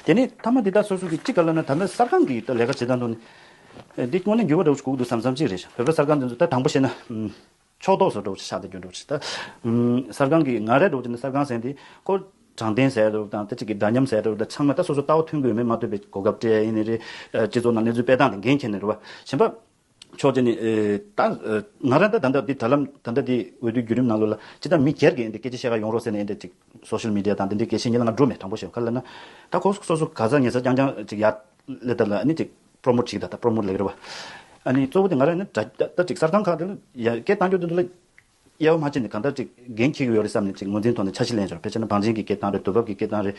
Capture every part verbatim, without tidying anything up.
དེ་ནས་མཐའ་མ་འདི་ད་སོ་སོ་གི་གཅིག་ག་ལབ་ན། ད་ནི་གསར་ཁང་གི་ད་ལས་ཀ་བྱེད་སྟངས་ཐོག་ནས་འདི་དངོས་གནས་འགྱུར་བ་འདྲ་བོ་ཞིག་དགོས་ཀྱི་འདུག་བསམ་བསམ་གཅིག་རེད་ཤག་བོད་པ་གསར་ཁང་འདི་ཚོ་ད་དྲང་པོ་བཤད་ན་ཕྱོགས་གཏོགས་བཟོ་འདྲ་བོ་ཞིག་ཆགས་བསྡད་རྒྱུ་འདྲ་བོ་ཞིག་ད་གསར་ཁང་གི་ང་རང་འདྲ་བོ་བྱས་ན་གསར་ཁང་ཟེར་འདི་ཁོ་དྲང་བདེན་ཟེར་འདྲ་བོ་དང་དེ་གཅིག་གི་འདྲ་མཉམ་ཟེར་འདྲ་བོ་དང་ཚང་མ་ད་སོ་སོ་ལྟ་བ་མཐུན་དགོས་མེད་མ་ཐུབ་པའི་གོ་སྐབས་སྤྲད་ཡིན་ནི་རེད། སྤྱི་ཚོགས་ནང་གནས་ཚུལ་སྤེལ་སྟངས་དེ་འགན་འཁྱེར་ནི་རེད་བ། གཞན་པ། ཕྱོགས་གཅིག་ནས་ཨེ་ད་ཨེ་ང་རང་ད་ད་ལྟ་འདི་དྲ་ལམ་ད་ལྟ་འདི་འོས་བསྡུའི་བརྒྱུད་རིམ་ནང་ལོགས་ལ་སྤྱིར་བཏང་མི་སྒེར་གྱི་འདི་སྐད་ཆ་བཤད་ག་ཡོང་རོགས་ཟེར་ནས་འདི་ཅིག་སོ་ཤལ་མི་ཌི་ཡ་དང་འདི་འདྲའི་སྐད་ཆ་ངས་ལ་ང་འགྲོ་མེད། དྲང་པོ་བཤད་ག་ལབ་ན་ད་ཁོ་སོ་སོ་ག་ས་ཉེ་ས་རྐྱང་རྐྱང་ཅིག་ཡར་སླེབས་ད་ལ་ཨ་ནི་ཅིག་པྲོ་མོཊ་བྱེད་ད་ད་པྲོ་མོཊ་ལབ་རེད་བ། ཨ་ནི་གཙོ་བོ་དེ་ང་རང་ནི་དྲ་ད་ཅིག་གསར་ཁང་ཁག་དེ་ལ་ཡ་སྐད་བཏང་རྒྱུ་དེ་ཚོ་ལ་དབྱེ་བ་མ་ཕྱེ་ནས་གང་ལྟར་ཅིག་འགན་འཁྱེར་གྱི་ཡོད་རེད་བསམ་ནས་ཅིག་ངོས་འཛིན་ཐོག་ནས་འཆར་གཞི་ལེན་ཆོག་དཔེ་བྱས་ན་བང་ཆེན་གྱི་སྐད་བཏང་རེད། དུས་བབ་ཀྱི་སྐད་བཏང་རེད།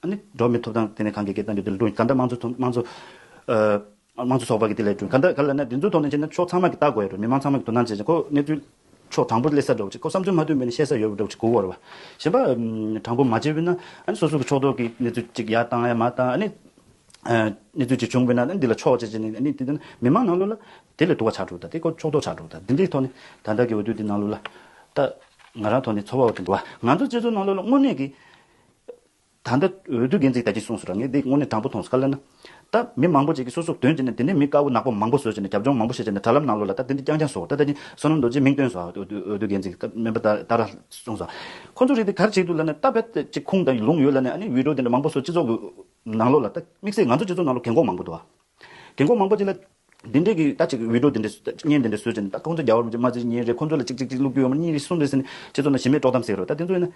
ཨ། ཨ་ནི་འགྲོ་བ་མིའི་ཐོབ་ཐང་ལྟེ་གནས་ཁང་གི་སྐད་བཏང་རྒྱུ་དེ་ལ་སྒྲུང་གང་ལྟར་དམངས་གཙོ་དམངས་གཙོ་ཨ། དམངས་གཙོ་ཚོགས་པ་གི་དེ་ལ་སྒྲུང་གང་ལྟར་ག་ལ་ན་འདི་ཚོ་ཐོག་ནས་བྱས་ན་ཕྱོགས་ཚང་མ་གི་ལྟ་དགོས་ཡ་རེད། མི་མང་ཚང་མ་གི་དོ་སྣང་བྱས་ཀྱང་ཁོ་གནས་ཚུལ་ཕྱོགས་དྲང་པོ་སླེབས་ས་འདྲ་བོ་ཅིག་ཁོ་བསམ་ཚུལ་མ་མཐུན་པ་ནི་བཤད་ས་ཡོད་པ་འདྲ་བོ་ཅིག་དགོས་པ་རེད་བ། གཞན་པ་དྲང་པོ་མ་བྱས་པ་ན་ཨ་ནི་སོ་སོ་གི་ཕྱོགས་གཏོགས་ཀྱི་གནས་ཚུལ་ཅིག་ཡར་བཏང་ཡ་མར་བཏང་ཨ་ནི་གནས་ཚུལ་ཅིག་བྱུང་བས་ན་ཨ་ནི་འདི་ལ་ཕྱོགས་བྱས་བྱས་ནས་ཨ་ནི་འདི་ལ་མི་མང་ནང་ལོགས་ལ་དེ་ལས་སྡུག་པ་ཆགས་འགྲོ། ད་དེ་ཁོ་ཕྱོགས་གཏོགས་ཆགས་འགྲོ། ད་འདི་འདྲའི་ཐོག་ནས་ད་ལྟ་གི་འོས་བསྡུ་འདི་ནང་ལོགས་ལ་ད་ང་རང་ཐོག་ནས་ཚོར་བ་འོ་དེ་འདུག་བ། ང་ཚོ་སྤྱི་ཚོགས་ནང་ལོགས་ལ་དངོས་གནས་ཀྱི། ད་ལྟ་འོས་བསྡུ་འགན་འཛིན་ད་ཅི་གསུངས་སོང་ར། ངས་འདི་དངོས་གནས་དྲང་པོ་མཐོང་སོང་། ག་ལ་ན། ད་མི་མང་པོ་ཅིག་གིས་སོ་སོ་དོན་བྱས་ནས་དེ་ནས་མི་དཀར་པོ་ནག་པོ་མང་པོ་བཟོས་བྱས་ནས་རྒྱབ་ལྗོངས་མང་པོ་བཤད་བྱས་ནས་དྲ་ལམ་ནང་ལོགས་ལ་ད་དེ་འདྲ་རྐྱང་རྐྱང་བཟོ། ད་ད་ཅི་བསོད་ནམས་རྡོ་རྗེས་མིང་བཏོན་སོང་། འོས་བསྡུ་འོས་བསྡུ་འགན་འཛིན་ད་སྨན་པ་ད་ད་ར་གསུངས་སོང་། ཁོ་ཚོ་རིགས་དེ་ག་རེ་བྱེད་འདུག་ལབ་ན་ད་བེད་ཅིག་ཁུངས་དང་ལུང་ཡོད་ལབ་ནས་ཨ་ནི་བི་ཌི་ཡོ་དེ་འདྲ་མང་པོ་བཟོ། སྤྱི་ཚོགས་ཀྱི་ནང་ལོགས་ལ་ད་དམིགས་བསལ་ང་ཚོ་སྤྱི་ཚོགས་ནང་ལོགས་རྒན་གོག་མང་པོ་འདུག་ཨ། རྒན་གོག་མང་པོ་ཅིག་ལ་འདི་འདྲས་ཀྱི་ད་ཅིག་བི་ཌི་ཡོ་འདི་འདྲས་བརྙན་འདི་འདྲས་བཟོས་ཅིག་ད་ཁོང་ཚོ་རྒྱ་བར་མི་མ་ཚད་གཉིས་རེད། ཁོང་ཚོ་ལ་ཅིག་ཅིག་ཅིག་བླུག་རྒྱུ་ཡོད་མ་གཉིས་རེད་གསུམ་རེད་ཟེར་ནས་སྤྱི་ཚོགས་ནང་གཞི་མེད་དཀྲོག་གཏམ་ཟེར་རོ། ད་དེ་ཚོ་ཡིན་ན་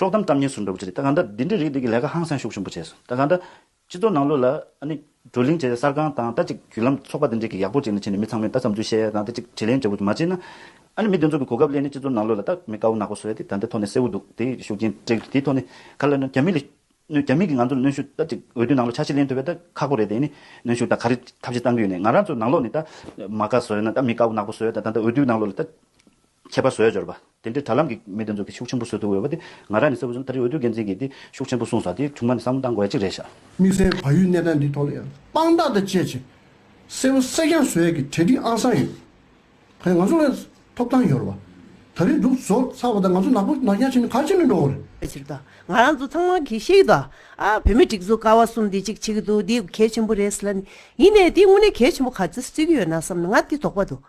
དཀྲོག་གཏམ་གཏམ་ཉེས་སུ་འགྲོ་གི་རེད། ད་གང་ལྟར་འདི་འདྲས་རིགས་འདི་གི་ལས་ཀ་ཧང་སང་ཤུགས་ཆེན་པོ་བྱས་སོང་། ད་གང་ལྟར་སྤྱི་ཚོགས་ནང་ལོགས་ལ་ཨ་ནི་བགྲོ་གླེང་བྱས་གསར་ཁང་དང་ད་ཅིག་བརྒྱུད་ལམ་ཚོགས་པ་འདི་འདྲས་ཀྱི་ཡག་པོ་ཅིག་ནས་བྱས་ནས་མི་ཚང་མས་ད་བསམ་ཚུལ་བཤད་ཡ་དང་ད་ཅིག་དྲི་ལན་འདྲ་བོ་མ་བྱས་ན་ཨ་ནི་མི་དེ་ཚོ་གི་གོ་སྐབས་ལེན་ནས་སྤྱི་ཚོགས་ནང་ལོགས་ལ་ད་མི་དཀར་པོ་ནག་པོ་བཟོ་ཡ་དེ་ད་ལྟ་ཐོག་ནས་གསལ་པོ་འདུག་དེ་ཤུགས་རྐྱེན་སྤྲད་དེ་ཐོག་ནས་ག་ལ་ན་རྒྱ་མི་ལ། རྒྱ་མི་གིས་ང་ཚོར་གནོན་ཤུགས་ད་ཅིག་འོས་བསྡུ་ནང་ལ་འཆར་གཞི་ལེན་ཐུབ་པ་ད་ཁག་པོ་རེད། དེ་ནི་གནོན་ཤུགས་ད་ག་རེ་ཐབས་ཤེས་བཏང་གི་ཡོད་ནས་ང་རང་ཚོ་ནང་ལོགས་ནས་ད་མ་དཀར་བཟོ་ཡོད་ན་ད་མི་དཀར་པོ་ནག་པོ་བཟོ་ཡོད་ད་ད་ད་འོས་བསྡུ་ནང་ལོགས་ལ་ད་ཁྱད་པར་བཟོ་ཡ་འབྱོར་བ་དེ་འདྲའི་དྲ་ལམ་གྱི་མི་དེ་ཚོ་གིས་ཤུགས་ཆེན་པོ་བཟོ་ཐུབ་ཡོད་པ་དེ་ང་རང་ནས་གསལ་པོ་བཟོ། ད་རེས་འོས་བསྡུ་འགན་འཛིན་གྱིས་དེ་ཤུགས་ཆེན་པོ་གསུངས་སོང་། དེ་བྱུང་མ་ནས་བསམ་བློ་བཏང་དགོས་ཡ་གཅིག་རེད་ཤག་དམིགས་བསལ་བལ་ཡུལ་གནས་སྟངས་འདིའི་ཐོག་ལ་ཡང་དཔང་རྟགས་དང་བཅས་ཆེ་གསལ་པོ་གསལ་རྐྱང་བཟོ་ཡ་གི་གྲ་སྒྲིག་ཨང་སང་ཡོད། ཕན་ང་ཚོ་ལ་ཐོབ་ཐང་ཡོད་རེད་བ། ད་རིང་འདུག་བཟོ་ཚར་བ་དང་ང་ཚོ་ནག་པོ་ནག་རྐྱང་བྱས་ནས་ག་རེ་བྱས་ནས་འགྲོ་དགོས་རེད། ཕྱིར་ད་ང་རང་ཚོ་ཚང་མ་གིས་ཤེས་ཀྱི་འདུག་ཨ་བོད་མི་སྒྲིག་འཛུགས་ཀ་བ་གསུམ་འདི་གཅིག་བྱེད་ཀྱི་འདུག་འདི་གལ་ཆེན་པོ་རེད་ཟེར་ལབ་ནས། ཡིན་ནའི་འདི་དངོས་གནས་གལ་ཆེན་པོ་ག་ཚོད་བརྩི་གི་ཡོད་ན་བསམ་ན་ང་འདི་དོགས་པ་འདུག་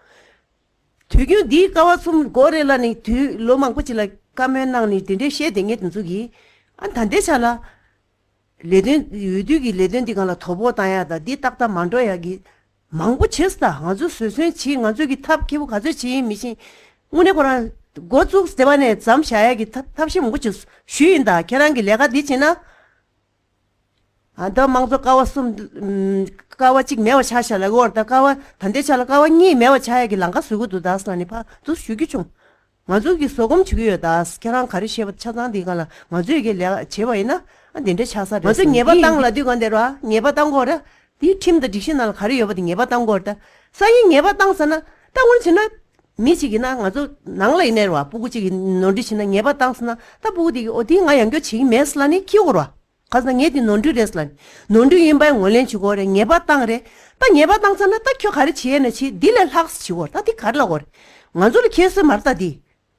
དུས་རྒྱུན་འདིའི་ཀ་བ་གསུམ་དགོས་རེད་ལབ་ནས་དུས་ལོ་མང་པོ་ཅིག་ལ་བཀའ་མོལ་གནང་ནས་དེ་འདྲའི་བཤད་བསྡད་མཁན་དེ་ཚོ་གིས་ཨ་ད་ལྟའི་ཆ་ལ། ལས་དོན་འོས་བསྡུ་གི་ལས་དོན་འདི་སྒང་ལ་དོ་ཕོག་བཏང་ཡ་དང་འདི་ཏག་ཏག་མ་འགྲོ་ཡ་གི་མང་པོ་བྱས་སོང་། ད་ང་ཚོས་བཟོད་བསྲན་བྱེད། ང་ཚོས་ཀྱི་ཐབས་མཁས་པོ་ག་ཚོད་བྱེད་ཡིན་མི་ཤེས། དངོས་གནས་ཁོ་རང་འགོ་བཙུགས་ཟེར་བ་ནས་མཚམས་བཞག་ཡ་གི་ཐབས་ཐབས་ཤེས་མང་པོ་བྱས་སོང་། ཞུས་ཡིན། ད་ཁྱེད་རང་གི་ལས་ཀ་འདི་བྱེད་ན། ཨ་ད་དམངས་གཙོ་ཀ་བ་གསུམ། ཀ་བ་གཅིག་མེད་པ་ཆགས་ཤག་ལབ་ཀྱི་ཡོད་རེད། ད་ཀ་བ་ད་ལྟའི་ཆ་ལ་ཀ་བ་གཉིས་མེད་པ་ཆགས་ཡ་གི་ལམ་ཁ་བཟོ་གི་འདུག་ད་ཟེར་ནས་ཕར་ཚུར་ཞུ་རྒྱུ་བྱུང་། ང་ཚོ་གིས་བཟོད་སྒོམ་བྱེད་ཀྱི་ཡོད་ད། ཁྱེད་རང་ག་རེ་བཤད་པ་ཆ་ཚང་འདི་སྒང་ལ་ང་ཚོས་ཀྱི་ལས་ཀ་བྱས་པ་ཡིན་ན་ཨ་འདི་འདྲ་ཆགས་ས་རེད། ང་ཚོས་ཉེས་པ་བཏང་ལབ་དུས་གང་དེ་རེད་བ། ཉེས་པ་བཏང་དགོས་རེད། དེའི་ཁྲིམས་དང་སྒྲིག་གཞི་ནང་ལ་ག་རེ་ཡོད་པ་དེ་ཉེས་པ་བཏང་དགོས་རེད་ད། སང་ཉིན་ཉེས་པ་བཏང་ཟེར་ན་ད་དངོས་གནས་བྱས་ན་མི་གཅིག་ཡིན་ན་ང་ཚོ་ནང་ལ་ཡིན་ནའི་རེད་བ། སྤུ་གུ་གཅིག་གིས་ནོར་འཁྲུལ་བྱས་ན་ཉེས་པ་བཏང་ཟེར་ན་ད་སྤུ་གུ་དེ་གིས་ཨོ་དེ་ང་ཡང་བསྐྱར་བྱེད་ཀྱི་མེད་ཟེར་ལབ་ནས་འཁྱེར་དགོས་རེད་བ། ག་ཟེར་ན་ངས་འདི་ནོར་འཁྲུལ་རེད་ཟེར་ལབ་ནས། ནོར་འཁྲུལ་ཡིན་པའི་ངོས་ལེན་བྱེད་དགོས་རེད། ཉེས་པ་བཏང་རེད། ད་ཉེས་པ་བཏང་ཚར་ན་ད་ཁྱོད་ག་རེ་བྱེད་ཡས་ན་བྱེད། འདི་ལས་ལྷག་ཙམ་བྱེད་དགོས་རེད། ད་འདི་ག་རེ་ལབ་དགོས་རེད། ང་ཚོ་ལ་ཁྱད་གསོད་མ་རེད་ད་འདི།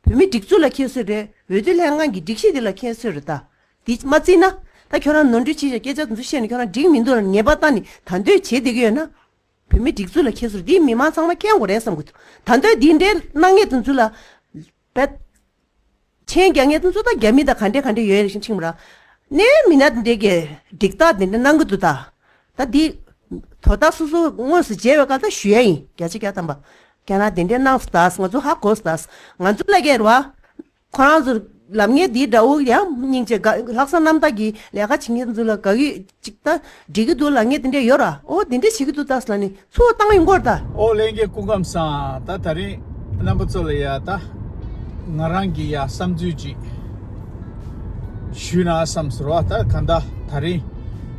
བོད་མི་སྒྲིག་འཛུགས་ལ་ཁྱད་གསོད་རེད། འོས་བསྡུ་ལྷན་ཁང་གི་སྒྲིག་གཞི་འདི་ལ་ཁྱད་གསོད་རེད་ད། འདི་མ་བརྩིས་ན། ད་ཁྱོད་རང་ནོར་འཁྲུལ་བྱས་ཤག་སྐད་ཆ་འདི་ཚོ་བཤད་ནས་ཁྱོད་རང་འགྲིག་མི་འདུག་ལབ་ཉེས་པ་བཏང་ནས་ད་འདོད་བྱེད་བསྡད་ཀྱི་ཡོད་ན། བོད་མི་སྒྲིག་འཛུགས་ལ་ཁྱད་གསོད་རེད། འདི་མི་མང་ཚང་མ་མཁྱེན་དགོས་རེད་བསམ་གྱི་འདུག་ད་འདོད་འདི་འདྲའི་གནང་མཁན་དེ་ཚོ་ལ། བེད། མཆན་རྒྱག་མཁན་དེ་ཚོ་ད་རྒྱ་མི་དང་ག་འདྲ་ག་འདྲ་ཡོད་རེད་ཤིང་ཁྲིམས་ར། ནས་མི་སྣ་དེ་འདྲའི་གི་སྒྲིག་ཐག་དེ་འདྲ་གནང་གི་འདུག་ད། ད་འདི། དོ་བདག་སོ་སོ་དངོས་སུ་མཇལ་བའི་སྐབས་ད་ཞུ་ཡ་ཡིན། བརྒྱ་ཆ་བརྒྱ་ཐམ་པ། ཁྱེད་རང་དེ་འདྲ་གནང་སོང་ད། ང་ཚོ་ཧ་གོ་སོང་ད། ང་ཚོ་ལ་ཀྱེར་བ། ཁོ་རང་ཚོ་ལབ་མཁན་འདི་འདྲ་བོ་ཡང་སྙིང་རྗེ་དགའ། ལྷག་བསམ་རྣམ་དག་གིས་ལས་ཀ་བྱེད་མཁན་ཚོ་ལ་དགའ་གི་ཅིག་ད་འགྲིག་གི་འདུག་ལབ་མཁན་དེ་འདྲ་ཡོད་ར། ཨོ་དེ་འདྲ་བྱེད་ཀྱི་འདུག་ད་ཟེར་ལབ་ནས་ཚུར་བཏང་ཡོང་གི་ཡོད་རེད་ད། ཨོ་ལྷན་རྒྱས་སྐུ་ཁམས་བཟང་། ད་ད་རིང་རྣམ་པ་ཚོ་ལ་ཡ་ད་ང་རང་གི་ཡ་བསམ་ཚུལ་ཅིག་ཞུས་ན་བསམ་ཟེར་བ། ད་གང་ལྟར་ད་རིང་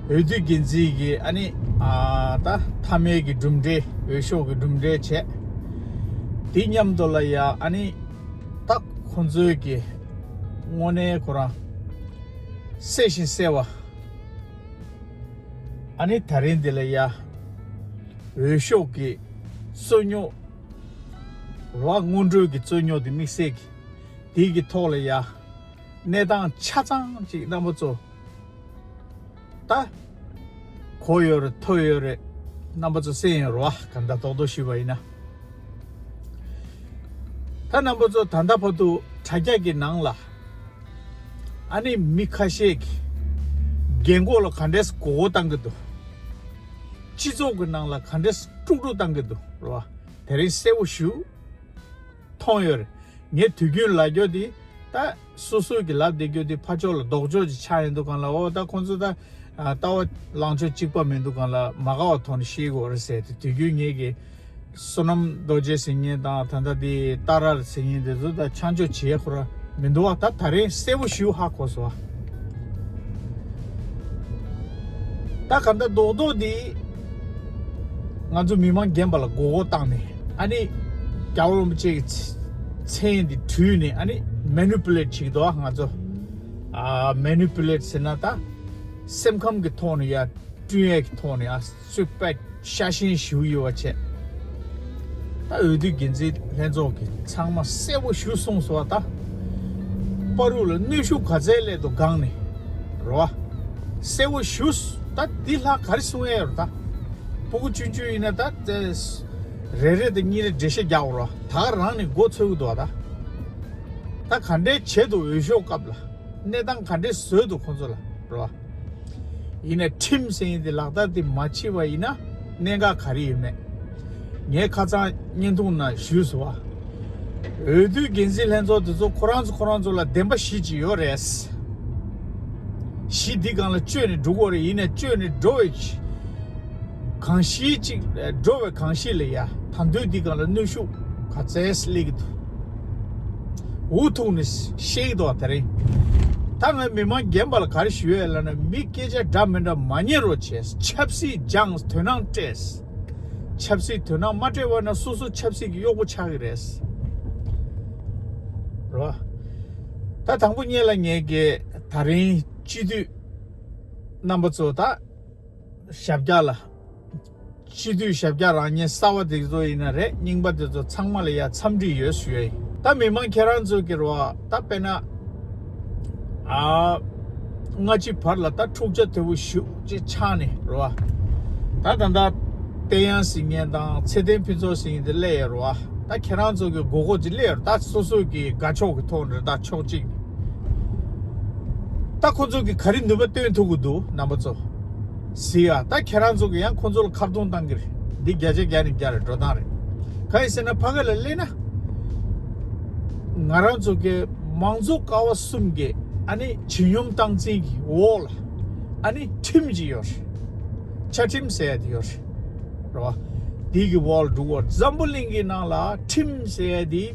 འོས་བསྡུ་འགན་འཛིན་གྱིས་ཨ་ནི་ཨ་ད་མཐའ་མའི་གི་གྲུབ་འབྲས། འོས་ཤོག་གི་གྲུབ་འབྲས་བྱས། དེ་མཉམ་དུ་ལ་ཡ་ཨ་ནི་ད་ཁོང་ཚོའི་གི་དངོས་གནས་ཁོ་རང་གསལ་ཞིང་གསལ་བ། ཨ་ནི་ད་རིང་འདི་ལ་ཡ་འོས་ཤོག་གི་རྩོད་རྙོག་ར། སྔོན་འགྲོའི་གི་རྩོད་རྙོག་དེ་དམིགས་བསལ་གྱི་དེའི་གི་ཐོག་ལ་ཡ་གནས་སྟངས་ཆ་ཚང་ཅིག་རྣམ་པ་ཚོ་ ད་གོ་ཡོད་རེད། ཐོས་ཡོད་རེད། རྣམ་པ་ཚོ་གསན་ཡོད་རེད་བ། གང་ལྟར་རྡོག་རྡོག་ཞུས་པ་ཡིན་ན། ད་རྣམ་པ་ཚོ་ད་ལྟ་བར་དུ་དྲ་རྒྱ་གི་ནང་ལ་ཨ་ནི་མི་ཁ་ཤས་ཀྱིས་རྒན་གོག་ལ་ག་འདྲས་མགོ་སྐོར་བཏང་གི་འདུག་སྤྱི་ཚོགས་ཀྱི་ནང་ལ་ག་འདྲས་དཀྲུག་དཀྲུག་བཏང་གི་འདུག་རེད་བ། དེ་རིང་གསལ་པོ་ཞེ་པོ་མཐོང་ཡོད་རེད། ངས་དུས་རྒྱུན་ལབ་རྒྱུ་དེ་ད་སོ་སོ་གི་ལབ་བསྡད་རྒྱུ་དེ་ཕར་ཕྱོགས་ལ་ལྡོག་ཕྱོགས་ཅིག་ཆགས་ཡོང་དུས་སྒང་ལ། འོ་ད་ཁོང་ཚོ་ད་ལྟ་བ་ལངས་ཕྱོགས་གཅིག་པ་མི་འདུག་སྒང་ལ་མ་དགའ་བ་ཐོག་ནས་བཤད་དགོས་རེད་ཟེར་ཏེ། དུས་རྒྱུན་ངེད་ཀྱི་བསོད་ནམས་རྡོ་རྗེ་ཟེར་མཁན་དང་ད་ལྟ་དེ་ཏཱ་ར་ཟེར་མཁན་དེ་ཚོ་ད་ཆ་འཇོག་བྱེད་ཁོ་ར་མི་འདུག་བ། ད་ད་རིང་གསལ་པོ་ཞེ་པོ་ཧ་གོ་སོང་བ། ད་ག་འདྲ་རྡོག་རྡོག་འདི་ང་ཚོ་མི་མང་རྒན་པ་ལ་མགོ་སྐོར་བཏང་ནས། ཨ་ནི་རྒྱལ་བ་རིན་པོ་ཆེ་གི་མཚན་འདི་བྲུས་ནས་ཨ་ནི་མེ་ནི་པུ་ལེ་ཊི་བྱེད་ཀྱི་འདུག་བ། ང་ཚོ་ཨ་མེ་ནི་པུ་ལེ་ཊི་ཟེར་ན་ད་སེམས་ཁམས་ཀྱི་ཐོག་ནས་ཡ། བསྐྲུན་ཡས་ཀྱི་ཐོག་ནས་ཨ་སུས་པད་ཤ་ཞེན་ཞུ་ཡོད་པ་བྱས། ད་འོས་བསྡུ་འགན་འཛིན་ལྷན་ཚོགས་ཀྱིས་ཚང་མ་གསལ་པོ་ཞུ་གསུངས་སོང་བ། ད་བར་དུ་ལ་གནོན་ཤུགས་ག་ཚད་སླེབས་འདུག་སྒང་ནས་རེད་བ། གསལ་པོ་ཞུ། ད་འདི་ལྷག་ག་རེ་གསུང་ཡས་ཡོད་རེད། ད་ཕྲུ་གུ་ཆུང་ཆུང་ཡིན་ན་ད་དེ་རེ་རེ་དང་གཉིས་རེ་འགྲེལ་བཤད་རྒྱག་དགོས་རེད་བ། ད་ག་རང་ནས་མགོ་ཚོས་ཀྱི་འདུག་བ། ད་ད་ག་འདྲའི་བྱེད་འདུག་འོས་ཤོག་སྐབས་ལ། གནས་སྟངས་ག་འདྲས་བཟོས་འདུག་ཁོང་ཚོ་ལ་རེད་བ། ཡིན་ནའི་ཁྲིམས་ཟེར་མཁན་དེ་ལག་བསྟར་དེ་མ་བྱས་པ་ཡིན་ན་གནད་འགག་ག་རེ་ཡོད་མེད། ངས་ཁ་སང་བརྙན་ཐུང་ནང་ཞུས་སོང་བ། འོས་བསྡུ་འགན་འཛིན་ལྷན་ཚོགས་དེ་ཚོ་ཁོ་རང་ཚོ་ཁོ་རང་ཚོ་ལ་བདེན་པ་བཞི་ཅིག་ཡོད་རེད། གཞི་འདི་སྒང་ལ་བཅོས་ནས་འགྲོ་དགོས་རེད། ཡིན་ནའི་བཅོས་ནས་འགྲོ་བའི་གང་ཤེས་ཅིག་འགྲོ་བའི་གང་ཤེས་ལ་ཡ། ད་དུང་འདི་སྒང་ལ་གནོན་ཤུགས་ག་ཚད་སླེབས་ཀྱི་འདུག་འུ་ཐུག་ནས་བཤད་ཀྱི་འདུག་བ། དེ་རིང་ད་ངས་མི་མང་རྒན་པ་ལ་ག་རེ་ཞུ་ཡས་ལབ་ན། མི་སྐད་ཆ་འདྲ་མི་འདྲ་མ་ཉན་རོགས་བྱས། ཆབ་སྲིད་སྦྱངས། དོ་སྣང་སྤྲད། ཆབ་སྲིད་དོ་སྣང་མ་སྤྲད་པ་ན་སོ་སོ་ཆབ་སྲིད་ཀྱི་གཡོག་པོ་ཆགས་ཀྱི་རེད། རེད་བ། ད་དང་པོ་ཉིད་ལ་ངས་ཀྱི་ད་རིང་སྤྱི་འཐུས་རྣམ་པ་ཚོ་ད་ཞབས་བཀྱག་ལ། སྤྱི་འཐུས་ཞབས་བཀྱག་རང་ཉིད་གསར་པ་དེ་ཚོ་ཡིན་ན་རེད། རྙིང་པ་དེ་ཚོ་ཚང་མ་ལ་ཡ་འཚམས་འདྲི་ཡོད་ཞུ་ཡ་ཡིན། ད་མི་མང་ཁྱེད་རང་ཚོ་གི་རེད་བ། ད་དཔེར་ན་ཨ་སྔ་ཕྱི་བར་ལ་ད་འཁྲུག་ཆ་དོད་པོ་ཞེ་པོ་ཅིག་ཆགས་ནས་རེད་བ། ད་ད་ལྟ་བསྟན་དབྱངས་ཟེར་མཁན་དང་ཚེ་བརྟན་ཕུན་ཚོགས་ཟེར་མཁན་དེ་སླེབས་ཡོད་རེད་བ། ད་ཁྱེད་རང་ཚོ་གི་མགོ་སྐོར་ཅིག་སླེབས་ཡོད་རེད། ད་སོ་སོ་གི་དགའ་ཕྱོགས་ཀྱི་ཐོག་ནས་རེད། ད་ཕྱོགས་གཅིག་ནས། ད་ཁོ་ཚོ་གིས་ག་རེ་ནུས་པ་བཏོན་ཐུབ་ཀྱི་འདུག་རྣམ་པ་ཚོ། གཟིགས་ཨ། ད་ཁྱེད་རང་ཚོ་གིས་ཡང་ཁོ་ཚོ་ལ་ཁ་རྡུང་བཏང་གི་རེད། འདི་བརྒྱ་ཆ་བརྒྱ་ནས་བརྒྱ་རེད། འགྲོ་སྟངས་རེད། གང་ཡིན་ཟེར་ན་ཕ་གི་ལ་སླེབས་ན། ང་རང་ཚོ་གི་མང་གཙོ་ཀ་བ་གསུམ་གྱི་ཨ་ནི་བྱིན་གཡོག་སྟངས་འཛིན་གྱི་འོག་ལ་ཨ་ནི་ཁྲིམས་ཅིག་ཡོད་རེད། བཅའ་ཁྲིམས་ཟེར་ཡ་དེ་ཡོད་རེད། རེད་བ། འདི་གི་འོག་ལ་འགྲོ་དགོས། འཛམ་བུ་གླིང་གི་ནང་ལ་ཁྲིམས་ཟེར་ཡ་དེ་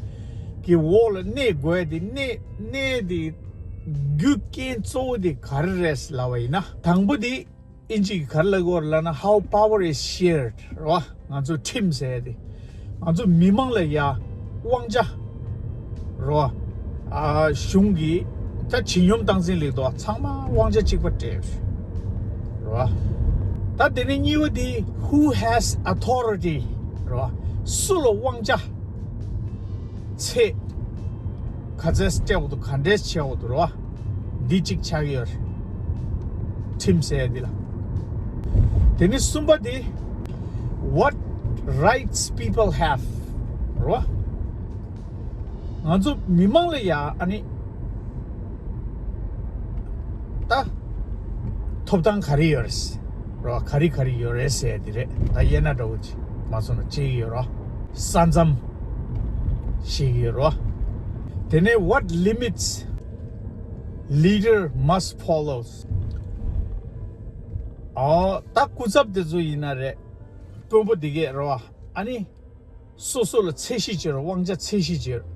གི་འོག་ལ་གནས་དགོས་ཡ་དེ་གནས་གནས་དེ་རྒྱུ་རྐྱེན་གཙོ་བོ་དེ་ག་རེ་རེད་ལབ་པ་ཡིན་ན། དང་པོ་དེ་ཨིན་ཇི་གི་ག་རེ་ལབ་ཀྱི་ཡོད་རེད་ལབ་ན། How power is shared རེད་བ། ང་ཚོ་ཁྲིམས་ཟེར་ཡ་དེ་ང་ཚོ་མི་མང་ལ་ཡ་དབང་ཆ་རེད་བ། ཨ་གཞུང་གིས་ད་བྱིན་གཡོག་སྟངས་འཛིན་ལས་དོ་ཚང་མ་དབང་ཆ་གཅིག་པ་སྤྲད་ཡོད་རེད་བ། ད་དེ་ནས་གཉིས་པ་དེ་Who has authority རེད་བ། སུ་ལ་དབང་ཆ་ཚད་ག་ཚད་སྤྲད་དགོས་འདུག་ག་འདྲས་བྱེད་དགོས་འདུག་རེད་བ། འདི་གཅིག་ཆགས་ཀྱི་ཡོད་རེད། ཁྲིམས་ཟེར་ཡ་འདི་ལ། དེ་ནས་གསུམ་པ་དེ། What rights people have རེད་བ། ང་ཚོ་མི་མང་ལ་ཡ་ཨ་ནི་ད་ཐོབ་ཐང་ག་རེ་ཡོད་རེད་རེད་བ། ག་རེ་ག་རེ་ཡོད་རེད་ཟེར་ཡ་འདི་རེད། ད་དབྱེ་ན་འདྲ་བོ་ཅིག་མ་སོང་ན་བྱེད་ཀྱི་ཡོད་རེད་བ། ས་མཚམས་བཤད་ཀྱི་ཡོད་རེད་བ། དེ་ནས་what limits leader must follow. ཨོ་ད་སྐུ་ཚབ་དེ་ཚོ་ཡིན་ན་རེད། དཔོན་པོ་དེ་གས་རེད་བ། ཨ་ནི་སོ་སོ་ལ་ཚད་གཞི་བྱེད་རོགས། དབང་ཆ་ཚད་གཞི་བྱེད་རོགས།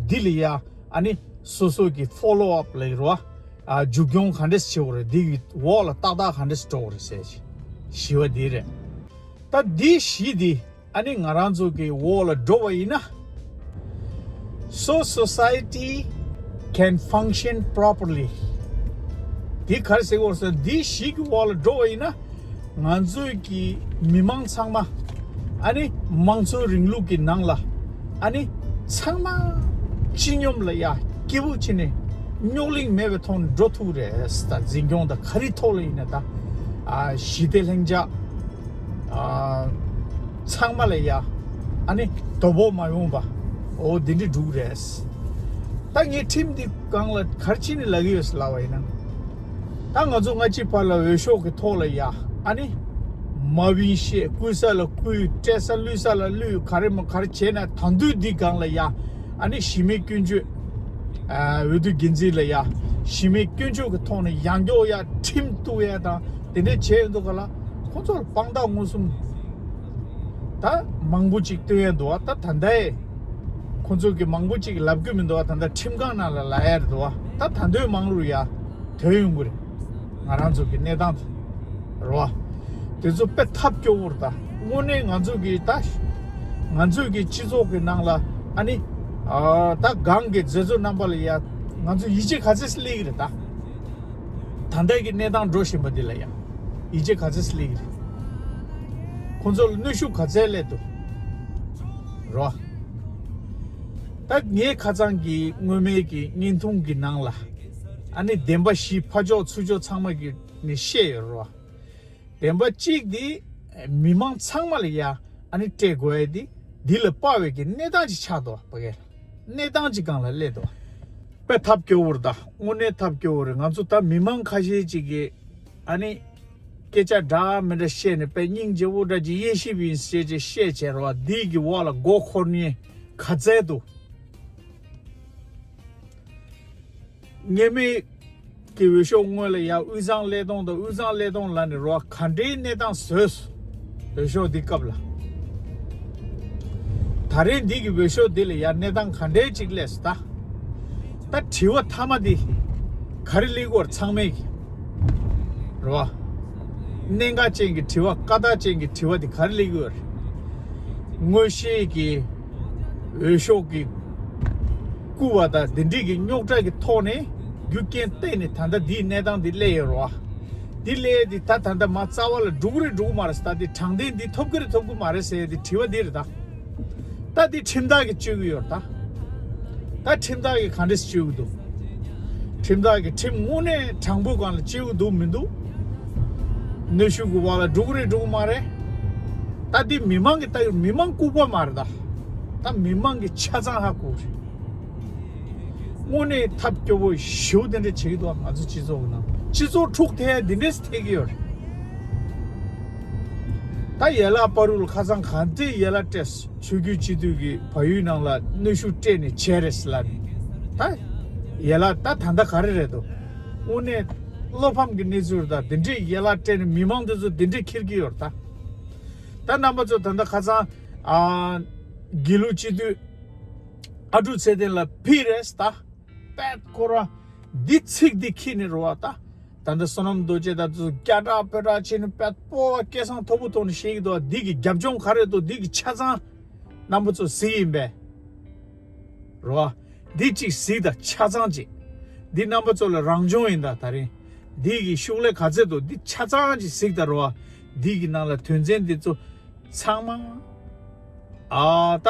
འདི་ལ་ཡ་ཨ་ནི་སོ་སོ་གི་ཕོ་ལོ་ཨབ་ལ་ཡོད་རེད་བ། ཨ་མཇུག་སྐྱོང་ག་འདྲས་བྱེད་དགོས་རེད། འདི་གི་འོག་ལ་ཏག་ཏག་ག་འདྲས་འགྲོ་དགོས་རེད་ཟེར་བཞི་བ་འདི་རེད། ད་འདི་བཞི་འདི་ཨ་ནི་ང་རང་ཚོ་གི་འོག་ལ་འགྲོ་བ་ཡིན་ན། So society can function properly. འདི་ག་རེ་ཟེར་དགོས་ཟེར། འདི་བཞི་གི་འོག་ལ་འགྲོ་བ་ཡིན་ན། ང་ཚོའི་གི་མི་མང་ཚང་མ་ཨ་ནི་དམངས་གཙོའི་རིང་ལུགས་ཀྱི་ནང་ལ་ཨ་ནི་ཚང་མ་སྤྱི་སྙོམས་ལ་ཡ་སྐྱིད་པོ་བྱས་ནས་རྙོག་གླེང་མེད་པའི་ཐོག་ནས་འགྲོ་ཐུབ་རེད། ད་འཛིན་སྐྱོང་དང་ག་རེ་ཐོག་ལ་ཡིན་ན་ད་ ཨ་ཞི་བདེ་ལྷིང་འཇགས། ཨ་ཚང་མ་ལ་ཡ། ཨ་ནི་དོ་ཕོག་མ་ཡོང་བ། འོ་འདི་འདྲ་འགྲོ་གི་རེད། ད་ངས་ཁྲིམས་འདི་སྒང་ལ་ག་རེ་བྱས་ནས་ལབ་ཀྱི་ཡོད་ཟེར་ལབ་པ་ཡིན་ན། ད་ང་ཚོ་སྔ་ཕྱི་བར་ལ་འོས་ཤོག་གི་ཐོག་ལ་ཡ། ཨ་ནི་མ་བིན་བཤད། བརྐུ་ས་ལ་བརྐུས། སྤྲད་ས་བླུད་ས་ལ་བླུད། ག་རེ་མ་ག་རེ་བྱས་ན། ད་དུང་འདི་སྒང་ལ་ཡ། ཨ་ནི་གཞི་མེད་སྐྱོན་བརྗོད། ཨ་འོས་བསྡུ་འགན་འཛིན་ལ་ཡ། གཞི་མེད་སྐྱོན་བརྗོད་ཀྱི་ཐོག་ནས་ཡང་བསྐྱར་ཡ་ཁྲིམས་གཏུག་ཡ་དང་དེ་འདྲ་བྱས་ཡོད་འདུག་ག་ལ། ཁོ་ཚོར་དཔང་རྟགས་མངོན་སུམ་ད་མང་པོ་ཅིག་སྟོན་ཡ་འདུག་བ། ད་ད་ལྟའི་ཁོ་ཚོ་གི་མང་པོ་ཅིག་ལབ་གི་མི་འདུག་བ། ད་ལྟ་ཁྲིམས་ཁང་ནང་ལ་ལབ་ཡ་རེད་འདུག་བ། ད་ད་དུང་མང་རུ་ཡ་ཐོན་ཡོང་གི་རེད། ང་རང་ཚོ་གི་གནས་སྟངས་དེ་རེད་བ། དེ་ཚོ་དཔེ་ཐབས་སྐྱོ་བོ་རེད། ད་དངོས་གནས་ང་ཚོ་གི་ད་ང་ཚོ་གི་སྤྱི་ཚོགས་ཀྱི་ནང་ལ། ཨ་ནི་ཨ་ད་སྒང་གི་མཛད་གཙོ་རྣམ་པ་ལ་ཡ་ང་ཚོ་ཡིད་ཆེས་ག་ཚད་སླེབས་ཀྱི་རེད། ད་ད་ལྟ་གི་གནས་སྟངས་འགྲོ་བཞིན་པ་འདི་ལ་ཡ་ཡིད་ཆེས་ག་ཚད་སླེབས་ཀྱི་རེད། ཁོང་ཚོ་ལ་གནོན་ཤུགས་ག་ཚད་སླེབས་འདུག་རེད་བ། ད་ངའི་ཁ་སང་གི་སྔོན་མའི་གི་བརྙན་ཐུང་གི་ནང་ལ། ཨ་ནི་བདེན་པ་བཞི་ཕར་ཕྱོགས་ཚུར་ཕྱོགས་ཚང་མ་གི་ནས་བཤད་ཡོད་རེད་བ། བདེན་པ་གཅིག་དེ་མི་མང་ཚང་མ་ལ་ཡ་ཨ་ནི་སྤྲད་དགོས་ཡ་དེ་འདི་ལ་དཔག་པའི་གི་གནས་སྟངས་ཅིག་ཆགས་འདུག་བ། ཕ་གི་གནས་སྟངས་ཅིག་སྒང་ལ་སླེབས་འདུག་བ། དཔེ་ཐབས་སྐྱོ་བོ་རེད། ད་དངོས་གནས་ཐབས་སྐྱོ་བོ་རེད། ང་ཚོ་ད་མི་མང་ཁ་ཤས་ཅིག་གིས་ཨ་ནི་སྐད་ཆ་འདྲ་མི་འདྲ་བཤད་ནས་དཔེ་སྙིང་རྗེ་བོ་འདྲ་ཅིག་དབྱེ་ཞིབ་ཡིན་ཟེར་ཅིག་བཤད་བྱས་རེད་བ། འདི་གི་འོག་ལ་མགོ་འཁོར་མཁན་ག་ཚད་འདུག་སྔོན་མའི་གི་འོས་ཤོག་སྔོན་ལ་ཡ་དབུས་གཙང་ཀླད་སྟོང་དང་དབུས་གཙང་ཀླད་སྟོང་ལབ་ནས་རོ་ག་འདྲའི་གནས་སྟངས་བཟོས། འོས་ཤོག་འདི་སྐབས་ལ། ད་རེས་འདི་གི་འོས་ཤོག་འདི་ལ་ཡ་གནས་སྟངས་ག་འདྲའི་ཅིག་སླེབས་སོང་། ད་ད་དྲི་བ་མཐའ་མ་འདི་ག་རེ་སླེབས་ཀྱི་ཡོད་རེད། ཚང་མས་ཀྱི་རོ། གནད་འགག་ཅན་གྱི་དྲི་བ། བཀའ་རྟགས་ཅན་གྱི་དྲི་བ་འདི་ག་རེ་སླེབས་ཀྱི་ཡོད་རེད། དངོས་གཞིའི་གི་འོས་ཤོག་གི་བརྐུ་བ་དང་དེ་འདྲའི་གི་རྙོག་དྲ་གི་ཐོག་ནས་རྒྱུ་རྐྱེན་བརྟེན་ནས་ད་ལྟ་འདིའི་གནས་སྟངས་འདི་སླེབས་ཡོད་རེད་བ། འདི་སླེབས་འདི་ད་ད་ལྟ་མ་རྩ་བ་ལ་འགྲོ་གི་རེད་འགྲོ་གི་མ་རེད་ཟེར། ད་འདི་དྲང་བདེན་འདི་ཐོབ་ཀྱི་རེད་ཐོབ་ཀྱི་མ་རེད་ཟེར་ཡ་འདི་དྲི་བ་འདི་རེད་ད། ད་འདི་ཁྲིམས་བདག་གིས་གཅོད་ཀྱི་ཡོད་རེད་ད། ད་ཁྲིམས་བདག་གིས་ག་འདྲས་གཅོད་ཀྱི་འདུག་ཁྲིམས་བདག་གིས་ཁྲིམས་དངོས་གནས་དྲང་པོའི་སྒང་ལ་གཅོད་ཀྱི་འདུག་མི་འདུག་གནོན་ཤུགས་ཀྱི་འོག་ལ་འགྲོ་གི་རེད་འགྲོ་གི་མ་རེད། ད་འདི་མི་མང་གི་ལྟ་ཡོད། མི་མང་ལྐུགས་པ་མ་རེད་ད། ད་མི་མང་གི་ཆ་ཚང་ཧ་གོ་རེད། དངོས་གནས་ཐབས་སྐྱོ་བོ་ཞེ་པོ་དེ་འདྲ་བྱེད་ཀྱི་འདུག་ང་ཚོ་སྤྱི་ཚོགས་ཀྱི་ནང་སྤྱི་ཚོགས་འཁྲུག་ཐེབས་ཡ་འདི་འདྲས་ཐེབས་ཀྱི་ཡོད་རེད། ད་ཡན་ལག་བར་དུ་ལ་ཁ་སང་ག་འདྲས་ཡན་ལག་སྤྲད་སོང་། ཆོས་བརྒྱུད་སྤྱི་འཐུས་ཀྱི་བལ་ཡུལ་ནང་ལ་གནོན་ཤུགས་སྤྲད་ནས་བྱས་རེད་ཟེར་ལབ་ནས། ད་ཡན་ལག་ད་ད་ལྟ་ག་རེ་རེད་འདུག་དངོས་གནས་བློ་ཕམ་གྱི་གནས་ཚུལ་རེད། ད་འདི་འདྲས་ཡན་ལག་སྤྲད་ནས་མི་མང་འདི་ཚོ་འདི་འདྲས་འཁྱེར་གྱི་ཡོད་རེད་ད། ད་རྣམ་པ་ཚོ་ད་ལྟ་ཁ་སང་ཨ་དགེ་ལུགས་སྤྱི་འཐུས་ཨ་ཀྲུག་ཚེ་བརྟན་ལ་ཕུད་རེད་ད། པད་ཁོ་ར་འདི་ཚིག་འདི་ཁྱེར་ནས་རེད་བ། ད་ད་ལྟ་བསོད་ནམས་རྡོ་རྗེ་ད་ཚོ་སྐད་གྲགས་དཔེ་གྲགས་བྱས་ནས་པད་སྤོ་བ་སྐད་གསང་མཐོ་པོ་ཐོག་ནས་བཤད་ཀྱི་འདུག་དེ་གི་རྒྱབ་ལྗོངས་ག་རེ་འདུག་དེ་གི་ཆ་ཚང་རྣམ་པ་ཚོ་གཟིགས་ཡིན་པས། རེད་བ། འདི་གཅིག་གཟིགས་དང་ཆ་ཚང་གཅིག་འདི་རྣམ་པ་ཚོ་ལ་རང་སྦྱོང་ཡིན། ད་ད་རིང་འདི་གི་ཤུགས་ལས་ག་ཚད་འདུག་འདི་ཆ་ཚང་གཅིག་གཟིགས་དང་རེད་བ། འདི་གི་ནང་ལ་དོན་ཚན་འདི་ཚོ་ཚང་མ་ཨ་ད་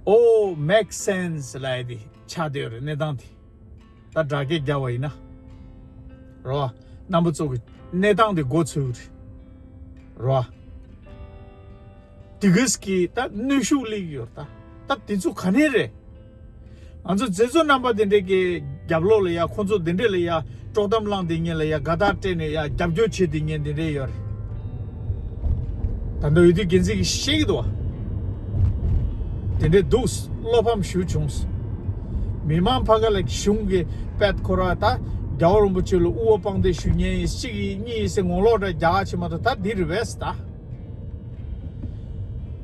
ཨོ་make sense་ལབ་ཡ་འདི་ཆགས་བསྡད་ཡོད་རེད། གནས་སྟངས་འདི། ད་སྒྲ་སྐད་རྒྱབ་པ་ཡིན་ན། རོ། རྣམ་པ་ཚོ་གི་གནས་སྟངས་དེ་མགོ་ཚོས་རེད། རོ། དེ་གིས་ཀྱི་ད་གནོན་ཤུགས་སླེབས་ཀྱི་ཡོད་རེད་ད། ད་དེ་ཚོ་ག་ནས་རེད། ང་ཚོ་མཛད་གཙོ་རྣམ་པ་དེ་འདྲས་ཀྱི་རྒྱབ་ལོགས་ལ་ཡ་ཁོང་ཚོ་དེ་འདྲས་ལ་ཡ་དཀྲོག་གཏམ་བསླངས་དེ་ཉིན་ལ་ཡ་དགའ་རྟགས་སྤྲད་ནས་ཡ་རྒྱབ་སྐྱོར་བྱེད་དེ་ཉིན་དེ་འདྲས་ཡོད་རེད། ད་ལྟ་འོས་བསྡུ་འགན་འཛིན་གྱིས་བཤད་ཀྱི་འདུག་བ། དེ་འདྲས་འདུག་བློ་ཕམ་ཞེ་པོ་བྱུང་། མི་མང་ཕ་ག་ལ་གཞུང་གི་པད་ཁོ་ར་ད་རྒྱལ་བ་རིན་པོ་ཆེ་ལ་དབུ་བ་དཔང་འདེགས་ཞུ་མཁན་ཡིན་གཅིག་ཡིན་གཉིས་ཡིན་ཟེར་ངོ་ལོག་འདྲ་རྒྱག་ཆེ་མ་གཏོགས་ད་འདི་རེད་བས་ད།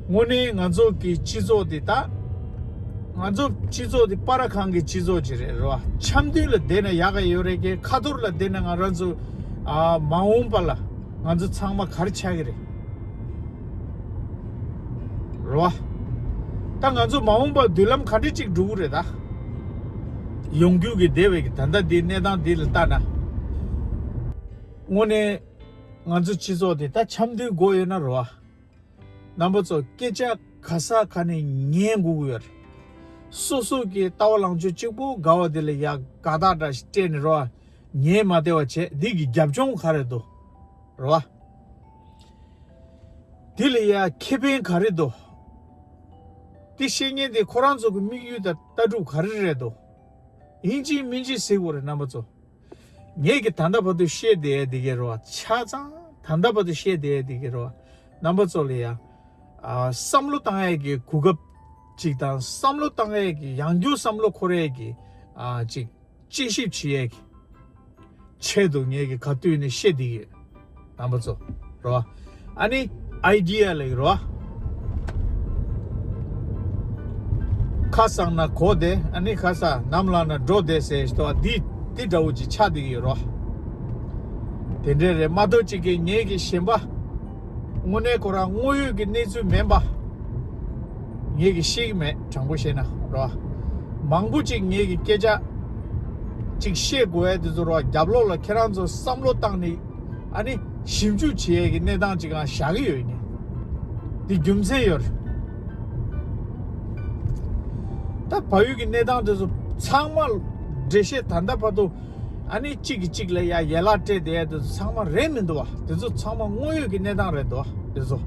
དངོས་གནས་ང་ཚོ་གི་སྤྱི་ཚོགས་འདི་ད། ང་ཚོ་སྤྱི་ཚོགས་འདི་སྤར་ཁང་གི་སྤྱི་ཚོགས་ཅིག་རེད་རོ། འཆམ་མཐུན་ལ་བསྡད་ན་ཡག་ག་ཡོད་རེད་ཀྱི། ཁ་ཐོར་ལ་བསྡད་ན་ང་རང་ཚོ་ཨ་མ་འོངས་པ་ལ་ང་ཚོ་ཚང་མ་ག་རེ་ཆགས་ཀྱི་རེད་རོ། ད་ང་ཚོ་མ་འོངས་པ་མདུན་ལམ་ག་འདྲ་ཅིག་འགྲོ་གི་རེད་ད། ཡོང་རྒྱུ་གི་འདས་པའི་གི་ད་ལྟ་འདི་གནས་སྟངས་འདི་ལ་ལྟ་ན། དངོས་གནས་ང་ཚོ་སྤྱི་ཚོགས་འདི་ད་འཆམ་མཐུན་དགོས་ཡོད་ན་རོ། རྣམ་པ་ཚོ་སྐད་ཆ་ག་ས་ག་ནས་ཉན་དགོས་ཀྱི་ཡོད་རེད། སོ་སོ་གི་ལྟ་བ་ལངས་ཕྱོགས་གཅིག་པོ་དགའ་བ་དེ་ལ་ཡ་དགའ་རྟགས་འདྲ་ཞིག་སྤྲད་ནས་རོ། ཉན་མ་བདེ་བ་བྱས་འདི་གི་རྒྱབ་ལྗོངས་ག་རེ་འདུག་རོ། འདི་ལ་ཡ་ཁེ་ཕན་ག་རེ་འདུག་འདི་བཤད་མཁན་དེ་ཁོ་རང་ཚོ་གི་དམིགས་ཡུལ་དང་ལྟ་གྲུབ་ག་རེ་རེད་འདུག་ཡིན་གཅིག་མིན་གཅིག་གཟིགས་དགོས་རེད་རྣམ་པ་ཚོ། ངས་ཀྱི་ད་ལྟ་བར་དུ་བཤད་བསྡད་ཡ་འདི་གས་རེད་བ། ཆ་ཚང་ད་ལྟ་བར་དུ་བཤད་བསྡད་ཡ་འདི་གས་རེད་བ། རྣམ་པ་ཚོ་ལ་ཡ། ཨ། བསམ་བློ་བཏང་ཡས་ཀྱི་གོ་སྐབས་ཅིག་དང་བསམ་བློ་བཏང་ཡས་ཀྱི་ཡང་བསྐྱར་བསམ་བློ་འཁོར་ཡས་ཀྱི། ཨ། ཅིག་དཔྱད་ཞིབ་བྱེད་ཡས་ཀྱི་ཆེད་དུ་ངས་ཀྱི་ག་དུས་ནས་བཤད་བསྡད་ཡོད། རྣམ་པ་ཚོ། རོ། ཨ་ནི་ཨའི་ཌི་ཡ་ལ་ཡོད་རོ། ཁ་སང་ན་གོ་བདེ། ཨ་ནི་ཁ་སང་ནམ་ལངས་ན་འགྲོ་བདེ་ཟེར་ཞིག་འདུག་འདི་འདི་འདྲ་བོ་ཅིག་ཆགས་བསྡད་ཀྱི་ཡོད་རོ། དེ་འདྲས་རེད་མ་གཏོགས་ཅིག་གི་ངས་ཀྱི་གཞན་པ། དངོས་གནས་ཁོ་རང་དངོས་ཡོད་ཀྱི་གནས་ཚུལ་མིན་པ། ངས་ཀྱི་ཤེས་ཀྱི་མེད། དྲང་པོ་བཤད་ན་རོ། མང་པོ་ཅིག་ངས་ཀྱི་སྐད་ཆ་ཅིག་བཤད་དགོས་ཡ་དེ་ཚོ་རོ། རྒྱབ་ལོགས་ལ་ཁྱེད་རང་ཚོ་བསམ་བློ་བཏང་ནས་ཨ་ནི་ཞིབ་འཇུག་བྱེད་ཡས་ཀྱི་གནས་སྟངས་ཅིག་ཀྱང་བཞག་གི་ཡོད་ནི། འདི་རྒྱུ་མཚན་ཡོད་རེད། ད་བལ་ཡུལ་གྱི་གནས་སྟངས་དེ་ཚོ་ཚང་མ་འགྲེལ་བཤད་ད་ལྟ་བར་དུ། ཨ་ནི་གཅིག་གིས་གཅིག་ལ་ཡ་ཡན་ལག་སྤྲད་བསྡད་ཡ་དེ་ཚོ་ཚང་མ་རེད་མི་འདུག་བ། དེ་ཚོ་ཚང་མ་དངོས་ཡོད་ཀྱི་གནས་སྟངས་རེད་འདུག་བ། དེ་ཚོ།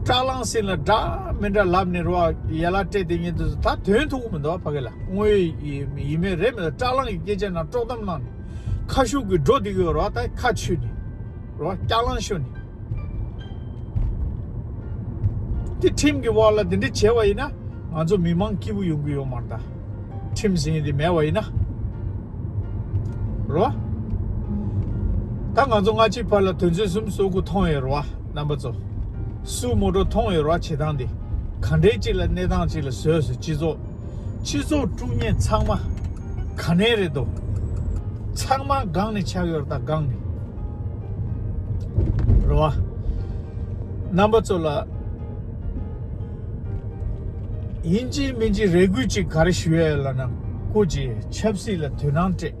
སྐྲ་ལངས་ཟིན་ལ་འདྲ་མི་འདྲ་ལབ་ནས་རོ། ཡན་ལག་སྤྲད་བསྡད་མཁན་དེ་ཚོ་ད་དོན་ཐུག་གི་མི་འདུག་བ། ཕ་གི་ལ་དངོས་ཡོད་ཡིན་མིན་རེད་མི་འདུག་སྐྲ་ལངས་ཀྱི་སྐད་ཆ་ནང་དཀྲོག་གཏམ་གནང་ནས་ཁ་ཤུགས་ཀྱིས་འགྲོ་བསྡད་ཀྱི་ཡོད་རོ། ད་ཁ་ཆུ་ནས་རོ། སྐྲ་ལངས་ཤོར་ནས། དེ་ཁྲིམས་ཀྱི་འོག་ལ་དེ་འདྲ་བྱས་པ་ཡིན་ན་ང་ཚོ་མི་མང་སྐྱིད་པོ་ཡོང་གི་ཡོད་མ་རེད་ད། ཁྲིམས་ཟེར་མཁན་དེ་མེད་པ་ཡིན་ན། རོ། ད་ང་ཚོ་སྔ་ཕྱི་བར་ལ་དོན་ཚན་སུམ་ཅུ་སོ་དགུ་མཐོང་ཡོད་རོ། རྣམ་པ་ཚོ། སུ་མོ་ཊ་མཐོང་ཡོད་རོ། བྱེད་སྟངས་དེ་ག་འདྲའི་ཅིག་ལ་གནས་སྟངས་ཅིག་ལ་བཟོས་སོང་སྤྱི་ཚོགས། སྤྱི་ཚོགས་དཀྲུག་མཁན་ཚང་མ་ག་ནས་རེད་དོ། ཚང་མ་སྒང་ནས་ཆགས་ཡོད་རེད་ད་སྒང་ནས། རེད་བ། རྣམ་པ་ཚོ་ལ་ཡིན་གཅིག་མིན་གཅིག་རེ་སྐུལ་ཅིག་ག་རེ་ཞུ་ཡ་ཡོད་ལབ་ན། སྐུ་མཁྱེན་ཆབ་སྲིད་ལ་དོ་སྣང་སྤྲད།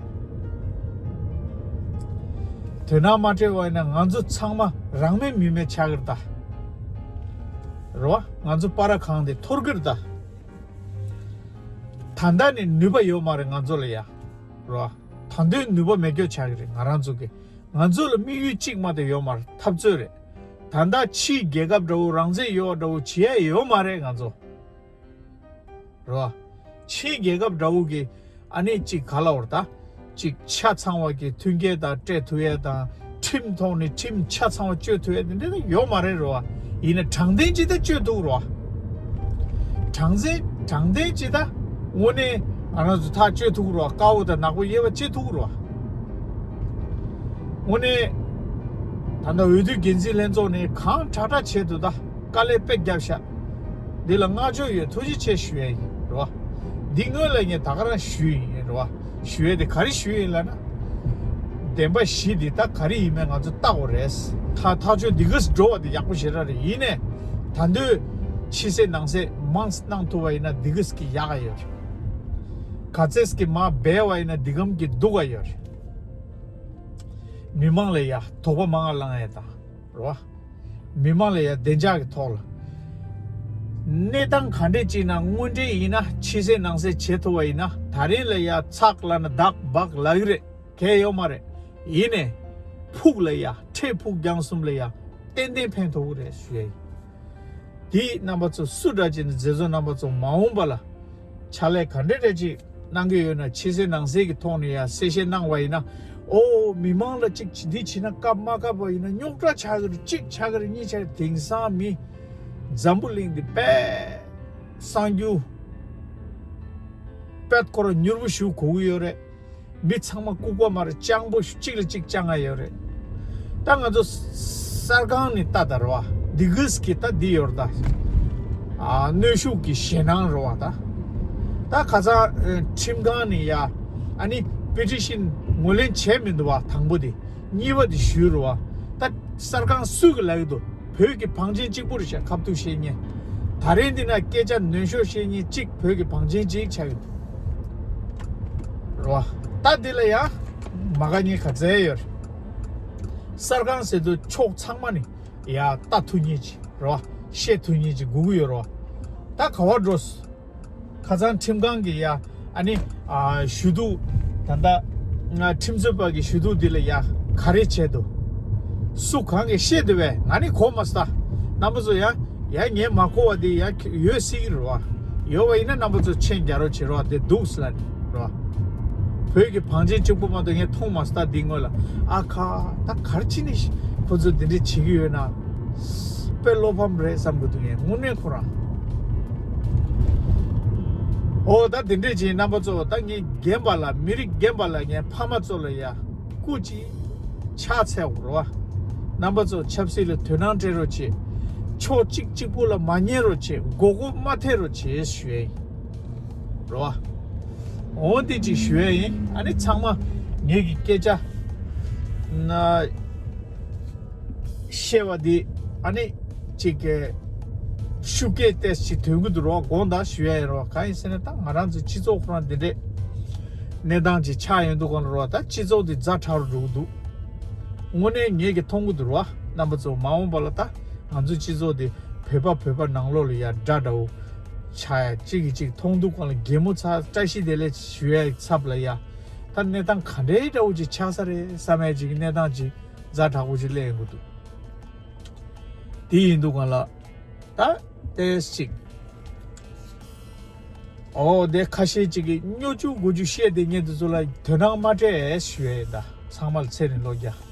དོ་སྣང་མ་སྤྲད་པ་ཡིན་ན་ང་ཚོ་ཚང་མ་རང་མེད་མི་མེད་ཆགས་ཀྱི་རེད་ད། རེད་བ། ང་ཚོ་པར་གང་དེ་འཐོར་གྱི་རེད་ད། ད་ལྟ་ནས་ནུས་པ་ཡོད་མ་རེད་ང་ཚོ་ལ་ཡ། རེད་བ། ད་དུང་ནུས་པ་མེད་སྐྱོ་ཆགས་ཀྱི་རེད་ང་རང་ཚོ་གི། ང་ཚོ་ལ་དམིགས་ཡུལ་གཅིག་མ་གཏོགས་ཡོད་མ་རེད། འཐབ་རྩོད་རེད། ད་ལྟ་ཕྱིའི་རྒྱལ་ཁབ་འདྲ་བོ་རང་བཙན་ཡོད་འདྲ་བོ་བྱེད་ཡ་ཡོད་མ་རེད་ང་ཚོ། རེད་བ། ཕྱིའི་རྒྱལ་ཁབ་འདྲ་བོ་གི་ཨ་ནི་གཅིག་ག་ལ་བར་ད། གཅིག་ཆ་ཚང་བ་གི་མཐུན་རྐྱེན་དང་སྤྲད་ཐུབ་ཡ་དང་ཁྲིམས་ཐོག་ནས་ཁྲིམས་ཆ་ཚང་བ་གཅོད་ཐུབ་ཡ་དེ་འདྲ་ཡོད་མ་རེད་རེད་བ། ཡིན་ན་དྲང་བདེན་ཅིག་ད་གཅོད་ཐུབ་རེད་བ། དྲང་བདེན་དྲང་བདེན་ཅིག་ད་དངོས་གནས་ང་རང་ཚོ་ཐག་གཅོད་ཐུབ་རེད་བ། དཀར་པོ་དང་ནག་པོ་དབྱེ་བ་ཕྱེ་ཐུབ་རེད་བ། དངོས་གནས་ད་ལྟ་འོས་བསྡུ་འགན་འཛིན་ལྷན་ཚོགས་ནས་གང་དྲག་དྲག་བྱས་འདུག་ད་དཀའ་ལས་དཔེ་བརྒྱབ་ཤག་འདི་ལ་བསྔགས་བརྗོད་ཡོད། ཐུགས་རྗེ་ཆེ་ཞུ་ཡ་ཡིན་རེད་བ། འདི་སྔོན་ལ་ངས་ད་ག་རང་ཞུས་ཡིན་རེད་བ། ཞུ་ཡ་དེ་ག་རེ་ཞུས་ཡིན་ལབ་ན། བདེན་པ་བཞི་འདི་ད་ག་རེ་ཡིན་མིན་ང་ཚོ་བལྟ་དགོས་རེད། ད་ཐག་གཅོད་འདི་གས་འགྲོ་བ་དེ་ཡག་པོ་ཞེ་དྲག་རེད། ཡིན་ནའི་ད་དུང་ཕྱི་གསལ་ནང་གསལ་མང་གནང་ཐུབ་པ་ཡིན་ན་འདི་གས་ཀྱི་ཡག་ག་ཡོད་རེད། ག་ཚད་ཀྱི་མ་སྦས་པ་ཡིན་ན་འདི་གམ་གྱི་སྡུག་ག་ཡོད་རེད། མི་མང་ལ་ཡ་དོགས་པ་མང་ང་ལངས་ཡ་དང་། རེད་བ། མི་མང་ལ་ཡ་བདེ་འཇགས་ཀྱི་ཐོག་ལ། གནས་སྟངས་ག་འདྲས་ཅིག་ན་དངོས་འབྲེལ་ཡིན་ན་ཕྱི་གསལ་ནང་གསལ་བྱེད་ཐུབ་པ་ཡིན་ན་ད་རིང་ལ་ཡ་ཚགས་ལ་ན་བདག་འབག་ལ་གི་རེད། གལ་ཡོད་མ་རེད། ཡིན་ནའི་ཕུགས་ལ་ཡ་འཕྲལ་ཕུགས་རྒྱང་གསུམ་ལ་ཡ་ཏན་ཏན་ཕན་ཐོགས་ཀྱི་རེད་ཞུ་ཡ་ཡིན། དེ་རྣམ་པ་ཚོ་སུ་འདྲ་ཅིག་ནས་མཛད་གཙོ་རྣམ་པ་ཚོ་མ་འོངས་པ་ལ་ཕྱག་ལས་ག་འདྲ་འདྲ་ཅིག་གནང་གི་ཡོད་ན་ཕྱི་གསལ་ནང་གསལ་གྱི་ཐོག་ནས་ཡང་གསལ་བཤད་གནང་བ་ཡིན་ན། ཨོ་མི་མང་ལ་ཅིག་འདི་བྱས་ན་བཀབ་མ་བཀབ་པ་ཡིན་ན་རྙོག་དྲ་ཆགས་ཀྱི་རེད། གཅིག་ཆགས་ཀྱི་རེད། གཉིས་ཆགས་ཀྱི་རེད། དེང་སང་མི་འཛམ་བུ་གླིང་འདི་དཔེ་གསར་འགྱུར་དཔེ་ཁོ་རང་མྱུར་པོ་ཞིག་གོ་གི་ཡོད་རེད། མི་ཚང་མ་ལྐུགས་པ་མ་རེད། སྤྱང་པོ་གཅིག་ལ་གཅིག་སྤྱང་ང་ཡོད་རེད། ད་ང་ཚོ་གསར་ཁང་ནས་ལྟ་ད་རེད་བ། འདི་གིས་ཀྱི་ད་འདི་ཡོད་རེད་ད། ཨ་གནོན་ཤུགས་ཀྱི་ཞེད་སྣང་རེད་བ་ད། ད་ཁ་སང་ཨ་ཁྲིམས་ཁང་ནས་ཡ་ཨ་ནི་པེ་ཊི་ཤན་ངོས་ལེན་བྱས་མི་འདུག་བ། དང་པོ་དེ། གཉིས་པ་དེ་ཞུས་རེད་བ། ད་གསར་ཁང་སུས་ཀྱི་ལབ་ཀྱི་འདུག་བོད་ཀྱི་བང་ཆེན་གཅིག་པུ་རེད་ཤག་ཁ་ཐུག་བཤད་མཁན། ད་རིང་འདི་ན་སྐད་ཆ་ནོན་ཤོག་བཤད་མཁན་གཅིག་བོད་ཀྱི་བང་ཆེན་གཅིག་ཆགས་ཡོད། རེད་བ། ད་འདི་ལ་ཡང་མ་དགའ་མཁན་ག་ཚད་ཡོད་རེད། གསར་ཁང་ཟེར་དུས་ཕྱོགས་ཚང་མ་ནས་ཡ་ལྟ་ཐུབ་མཁན་ཅིག་རེད་བ། བཤད་ཐུབ་མཁན་ཅིག་དགོས་ཀྱི་ཡོད་རེད་བ། ད་ག་བ་འགྲོ། ཁ་སང་ཁྲིམས་ཁང་གི་ཡ་ཨ་ནི་ཨ་ཞུ་གཏུག་ད་ལྟ་ང་ཁྲིམས་རྩོད་པ་གི་ཞུ་གཏུག་འདི་ལ་ཡ་ག་རེ་བྱས་འདུག་སུ་གང་གིས་བཤད་འདུག་པས། ང་ནི་གོ་མ་སོང་། རྣམ་པ་ཚོ་ཡ། ཡ་ངས་མ་གོ་བ་དེ་ཡ་ཡོད་སྲིད་ཀྱི་རེད་བ། ཡོད་པ་ཡིན་ན་རྣམ་པ་ཚོ་མཆན་རྒྱག་རོགས་བྱེད་རོགས། དེ་འདུག་ཟེར་ལབ་ནི་རེད་བ། བོད་ཀྱི་བང་ཆེན་གཅིག་པོ་མ་གཏོགས་ངས་མཐོང་མ་སོང་། ད་འདི་སྔོན་ལ། ཨ་ཁ། ད་ག་རེ་བྱས་ནས་ཁོ་ཚོ་འདི་འདྲས་བྱེད་ཀྱི་ཡོད་ན། དཔེ་བློ་ཕམ་རེད་བསམ་གྱི་འདུག་ངས་དངོས་གནས་ཁོ་རང་། འོ་ད་འདི་འདྲས་བྱས། རྣམ་པ་ཚོ། ད་ངས་རྒན་པ་ལ། མི་རིགས་རྒན་པ་ལ། ངས་ཕ་མ་ཚོ་ལ་ཡ། སྐུ་གཅིག་ཕྱག་འཚལ་བ་རེད་བ། རྣམ་པ་ཚོ་ཆབ་སྲིད་ལ་དོ་སྣང་སྤྲད་རོགས་བྱེད། ཕྱོགས་གཅིག་གཅིག་པུ་ལ་མ་ཉན་རོགས་བྱེད། མགོ་སྐོར་མ་ཐེབས་རོགས་བྱེད་ཞུ་ཡ་ཡིན། རེད་བ། འོ་དེ་གཅིག་ཞུ་ཡ་ཡིན། ཨ་ནི་ཚང་མ་ངེད་ཀྱི་སྐད་ཆ་ན། བཤད་པ་འདི་ཨ་ནི་གཅིག་གི་ཤུགས་རྐྱེན་ཏོག་ཙམ་ཐོན་གྱི་འདུག་རོགས། དགོངས་དག་ཞུ་ཡ་ཡིན་རོགས། གང་ཡིན་ཟེར་ན། ད་ང་རང་ཚོའི་སྤྱི་ཚོགས་ཁོ་རང་འདི་འདྲས་གནས་སྟངས་ཅིག་ཆགས་ཡོང་དུས་སྒང་ལ་རོགས། ད་སྤྱི་ཚོགས་འདི་ཛ་དྲག་རུ་འགྲོ་གི་འདུག་དངོས་གནས་ངེད་ཀྱིས་མཐོང་གི་འདུག་རོགས། རྣམ་པ་ཚོ། མ་འོངས་པ་ལ་ད་ང་ཚོའི་སྤྱི་ཚོགས་འདི་བོད་པ་བོད་པ་ནང་ལོགས་ལ་ཡ་དགྲ་འདྲ་བོ་ཆགས་ཡ། གཅིག་གིས་གཅིག་མཐོང་དུས་སྒང་ལ་གད་མོ་ཚ། བཀྲ་ཤིས་བདེ་ལེགས་ཞུ་ཡའི་ཚབ་ལ་ཡ། ད་གནས་སྟངས་ག་འདྲའི་འདྲ་བོ་ཅིག་ཆགས་ས་རེད་བསམ་ཡ་ཅིག་གི་གནས་སྟངས་ཅིག་ཛ་དྲག་པོ་ཅིག་སླེབས་ཡོང་གི་འདུག་དེ་ཡིན་དུས་སྒང་ལ། ད་ཏོག་ཙམ། འོ་དེ་ཁ་ཤས་ཅིག་གིས་སྨྱོ་རྒྱུ་དགོས་རྒྱུ་བཤད་དེ། ངས་འདི་ཚོ་ལ་དོ་སྣང་མ་སྤྲད་ཞུ་ཡ་ཡིན། ད་ཚང་མ་ལ་ཚེ་རིང་ལོ་བརྒྱ།